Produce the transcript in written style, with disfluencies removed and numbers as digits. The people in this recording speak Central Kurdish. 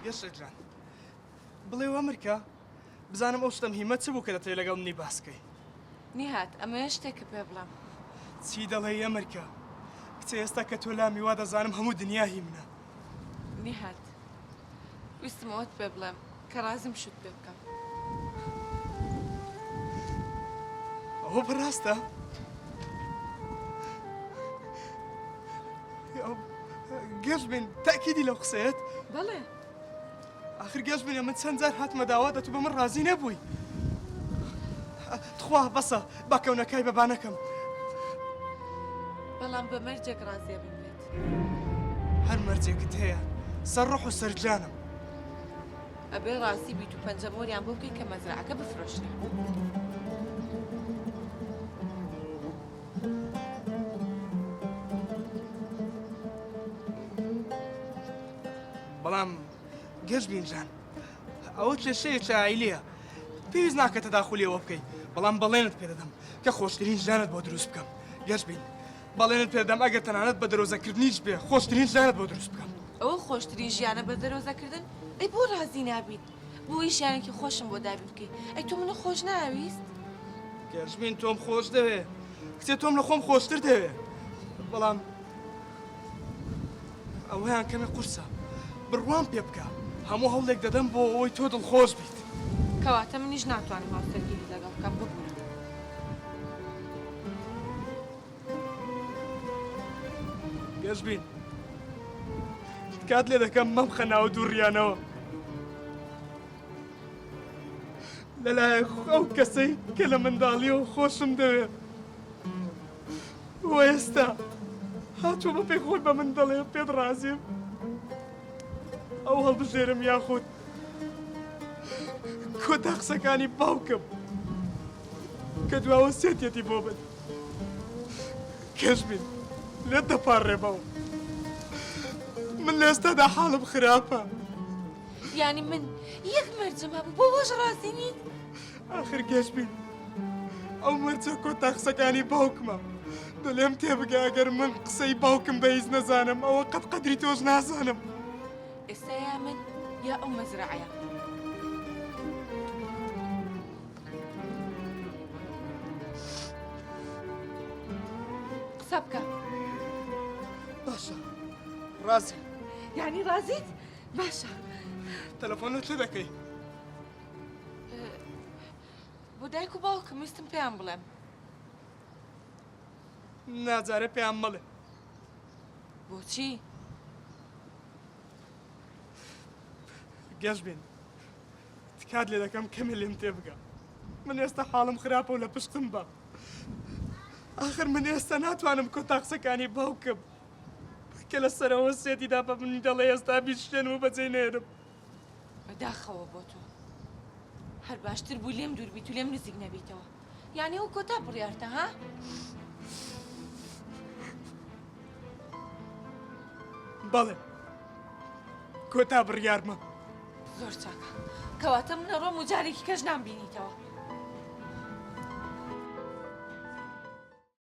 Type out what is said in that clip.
گەشە جان بڵێ وەمرکە بزانم ئەو شتە مهیمە چ بوو کە دەتەوێ لەگەڵ منی باس کەی. نیهاد ئەمەوێ شتێکت پێ بڵێم. چی دەڵێی ئەمرکە؟ کچە ئێستا کە تۆ لامی وا دەزانم هەموو دنیا هی منە. نیهاد ویستم ئەوەت پێ بڵێم کە ڕازیم شووت پێ بکەم. ئەوە بەڕاستە؟ گەشبین تەئکیدی لەو قسەیەت؟ بەڵێ. ئاخر گەشبینە من چەند جار هاتمە داوات ئەتوو بە من ڕازی نەبووی. تخوا بەسە با کەونەکای بە با نەکەم. بەڵام بە مەرجێک ڕازیە بم پێت. هەر مەرجێکت هەیە سەر ڕۆح و سەر گیانم. ئەبێ ڕازی بیت و پەنجەمۆریان بۆ بکەی کە مەزرەعەکە بفرۆشرێ. بەڵام گەشبین جان ئەوە کێشەیەکی عایلیە پێویست ناکە تەداخولی ئەوە بکەی بەڵام بەڵێنت پێدەدەم کە خۆشترین ژیانت بۆ دروست بکەم گەشبین بەڵێنت پێدەم ئەگەر تەنانەت بە دەرۆزەکردنیش بێ خۆشترین ژیانت بۆ دروست بکەم. ئەوە خۆشترین ژیانە بە دەرۆزەکردن؟ ئەی بۆ ڕازی نابیت بۆ ئەوەی ژیانێکی خۆشم بۆ دابین بکەی؟ ئەی تۆ منت خۆش ناویست؟ گەشبین تۆم خۆش دەوێ کچێ تۆم لە خۆم خۆشتر دەوێ بەڵام ئەوەیان کەمێ قورسە بڕوام پێ بکە هەموو هەوڵێک دەدەم بۆ ئەوەی تۆ دڵخۆش بیت. کەواتە منیش ناتوانم هاوسەرگیریت لەگەڵ بکەم ببورە. گەشبین تکات لێ دەکەم مەمخە ناو دووڕیانەوە لەلایەن ئەو کەسەی کە لە منداڵیەوە خۆشم دەوێ و ئێستا هاتووە بە پێی خۆی بە من دەڵێ پێت ڕازیم ئەو هەڵبژێرم یاخود کۆتا قسەکانی باوکم کە دواوە سێتیەتی بۆ من کەشبین لێت دەپاڕێمەوە من لە ئێستادا حاڵم خراپە. یانی من یەک مەرجم هەبوو بۆ وەش ڕازی نیت؟ ئاخر گەشبین ئەو مەرجە کۆتا قسەکانی باوکمە دەلێم تێبگە ئەگەر من قسەی باوکم بە هیچ نەزانم ئەوە قەت قەدری تۆش نازانم. ئێستا یا من یا ئەو مەزرەعەیە. قسە بکە. باشە ڕازیم. یانی ڕازیت؟ باشە. تەلەفۆن لە چ دەکەی؟ بۆ دایک و باوکم ویستم پێیان بڵێم. ناجارێ پێیان مەڵێ. بۆچی؟ گەشبین تکات لێ دەکەم کەمێ لێم تێبگە من ئێستا حاڵم خراپە و لە پشتم بە ئاخر من ئێستا ناتوانم کۆتا قسەکانی باوکم کە لە سەرەوە سێتیدا بە منی دەڵێ ئێستا بیشتێن و بەجێ نێرم بەداخەوە بۆ تۆ هەر باشتر بوو لێم دوور بیت و لێم نزیک نەبیتەوە یانی ئەو کۆتا بڕیارتە ها؟ بەڵێ کۆتا بڕیارمە. زۆر چاکە کەواتە من ئەڕۆم و جارێکی کەش نامبینیتەوە.